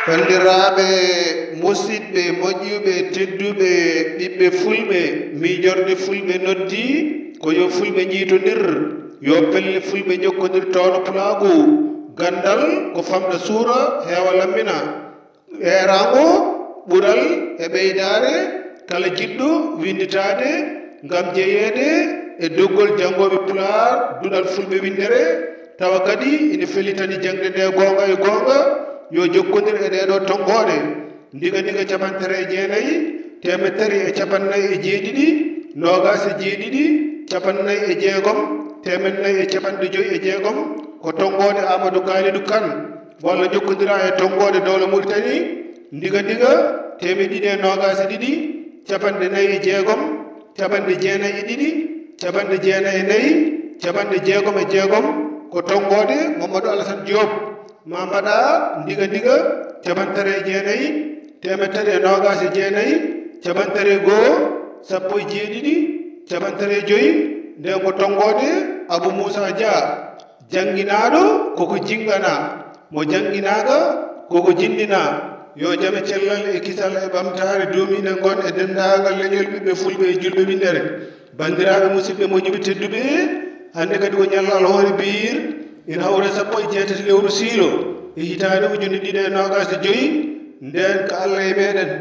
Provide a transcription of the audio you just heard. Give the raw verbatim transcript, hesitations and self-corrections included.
Banndiraaɓe, musidɓe moƴƴuɓe, tedduɓe, ɓiɓɓe fulɓe, miijorde fulɓe noddi ko yo fulɓe njiytondir, yo pelle fulɓe njokkondir tawno pulaagu. Ganndal ko famɗa suura, heewa lammina. Eeraango, ɓural e ɓeydaare, kala jiɗɗo winnditaade ngam jeyeede e doggol janngooɓe pulaar, duɗal fulɓe winndere, tawa kadi ina fellitani jaŋde nde goonga e goonga, yo jokkondir e ɗeeɗo tonngooɗe: Ndiga Ndiga cappanɗe tati e jeenayi, teemedde tati e cappanɗe nayi e jeeɗiɗi, noogaas e jeeɗiɗi, cappanɗe nayi e jeegom, teemedde nayi e cappanɗe joyi e jeegom, ko tonngooɗe Aamadu Kaalidu Kan, walla jokkondiraa e tonngooɗe Dowla Muritani: Ndiga Ndiga, teemedde ɗiɗi e noogaas e ɗiɗi, cappanɗe nayi e jeegom, cappanɗe jeenayi e ɗiɗi, cappanɗe jeenayi e nayi, cappanɗe jeegom e jeegom, ko tonngooɗe Mamadou Alassane Diop. Ma mbaɗa: Ndiga Ndiga, cappanɗe tati e jeenayi, teemedde tati e noogaas e jeenayi, cappanɗe tati e goo, sappo e jeeɗiɗi, cappanɗe tati e joyi, nden ko tonngooɗe Abou Moussa Dia. Jannginaaɗo koko jinngana, mo jannginaaka koko jinndina. Yo jam e cellal e kisal e ɓamtaare duumiiɗe ngon e denndaangal leñol ɓiɓɓe fulɓe e julɓe winndere. Banndiraaɓe, musidɓe moƴƴuɓe tedduɓe, hannde kadi ko ñallo alhoore biir, ina hawra e sappo e jeetati lewru siilo e hitaande ujunere ɗiɗi e noogaas e joyi, ndeen ko Allah e meeɗen.